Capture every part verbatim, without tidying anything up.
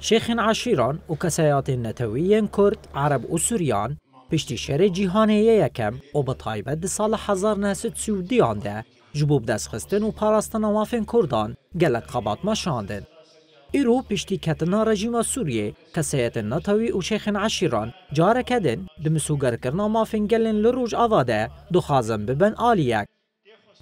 Şêxên eşîran û kesayetên netewî yên Kurd, Ereb û Suryan piştî şerê cîhanê yê yekem û bi taybet di sala hezar neh sed sî û duyan de ji bo bidestxistin û parastina mafên Kurdan gelek xebat meşandin. Îro piştî ketina rejîma Sûriyê, kesayetên netewî û şêxên eşîran careke din di misûgerkirina mafên gelên li Rojava de dixwazin bibin aliyek.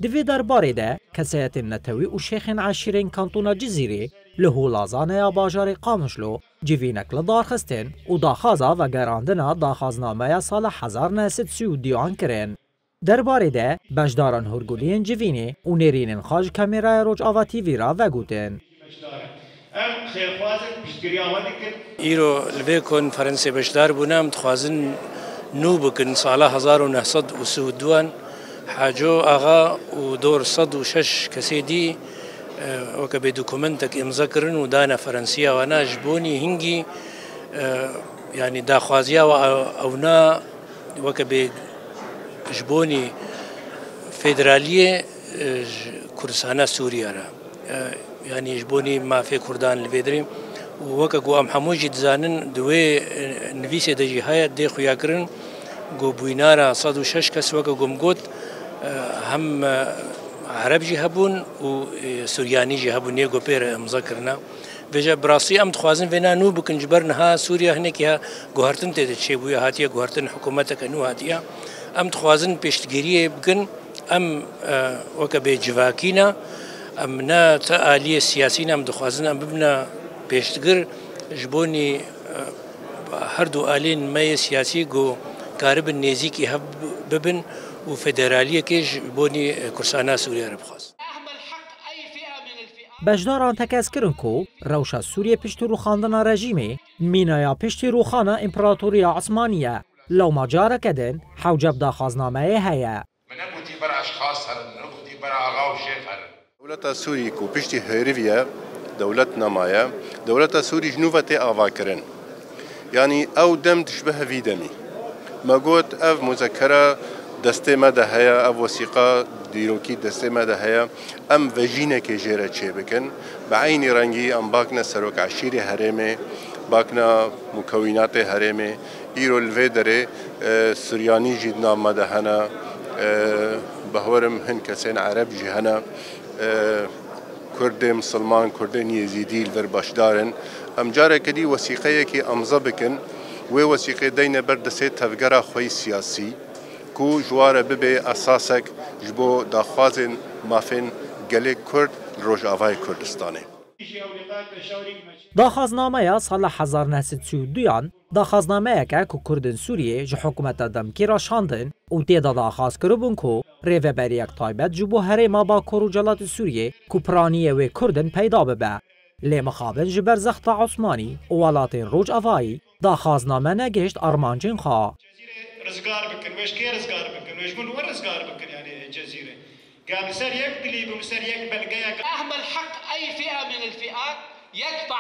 Di vê derbarê de kesayetên netewî û şêxên eşîrên Kantona Cizîrê li Holazaneya bajarê Qamişlo civînek li dar xistin û daxwaza vegerandina daxwaznameya sala hezar neh sed sî û duyan kirin. Derbarê de beşdaran hûrguliyên civînê û nêrînên xwe ji kameraya Rojava T V re vegotin. Em xêrxwazin piştgiriya we dikin. Îro li vê konferansê beşdar bûne, em dixwazin nû bikin sala hezar û neh sed û sî û duan Haco Axa û dor sed û şeş kesê dî, e, weke bê dokumentek îmze kirin û dane Ferensiya wana ji bonî hingî, e, yanî daxwaziya we ewna weke bê ji bonî federaliyê, e, ji Kurdistana Sûriye re. E, yanî ji bonî mafê Kurdan li vê derê. Û weke ku em hemû jî dizanin, di wê, e, nivîsê de jî heye, dê xuyakirin ku bûyînara sed û şeş kes, weke ku min got, e, hem, e, Ereb jî hebûn û, e, Suryanî jî hebûn, yê ku pê re îmze kirine. Vêca bi rastî em dixwazin vêna nû bikin, ji ber niha Sûriye hinekî he guhertin tê de çêbûye, hatiye guhertin, hikûmeteke nû hatiye. Em dixwazin piştgiriyê bikin, em, e, weke bê civakî ne, em ne ti aliyê siyasî ne, em dixwazin em bibine pêştgir ji bonî, e, her du aliyên me yê siyasî ku karibin nêzîkî hev bibin û federaliyekê ji bonî, e, Kurdistana Sûriye re bixwaz. Beşdaran tekez kirin ku rewşa Sûriyê piştî rûxandina rejîmê mîna ya piştî rûxana Împeratoriya Osmanî ye. Lewma careke din hewce bi daxwaznameyê heye. Min negotî ber eşxas herin, min negotî ber axa û şêx herin. Dewleta Sûrî ku piştî hêriviye dewlet nemaye, dewleta Sûrî ji nû ve tê avakirin. Yanî ew dem dişbihe vî demî. Me got, ev muzekere destê me de heye, ev wesîqa dîrokî destê me de heye, em vejînekê jê re çêbikin. Bi eynî rengî em bakne serok eşîrê herêmê, bakne mukewînatê herêmê. Îro li vê derê, e, Suryanî jî di nav me de hene, e, bawerim hin kesên Ereb jî hene. E, Kurdê Misilman, Kurdên Yezîdî li vir beşdar in. Em careke dî wesîqeyekî emze bikin, wê wesîqê deyne ber destê tevgera xwe yî siyasî, ku ji wa re bibe esasek ji bo daxwazên mafên gelê Kurd li Rojavayê Kurdistanê. Daxwaznameya sala hezar neh sed sî û duyan daxwaznameyek e ku Kurdên Sûriyê ji hikûmeta demkî re şandin û tê de daxwaz kiribûn ku rêveberiyek taybet ji bo herêma Bakur û Rojhilatê Sûriyê ku piraniyê wê Kurd in peyda bibe. Lê mixabin ji ber zexta Osmanî û welatên Rojavayî daxwazname negihişt armancên xwe. Rizgar bikin, wê ji kê rizgar bikin? Wê ji min we rizgar bikin, yanî Cezîrê. Gel li ser yek dilî bû, li ser yek belgeyek. Ehmel heq ey fi'e min el fi'at yekfa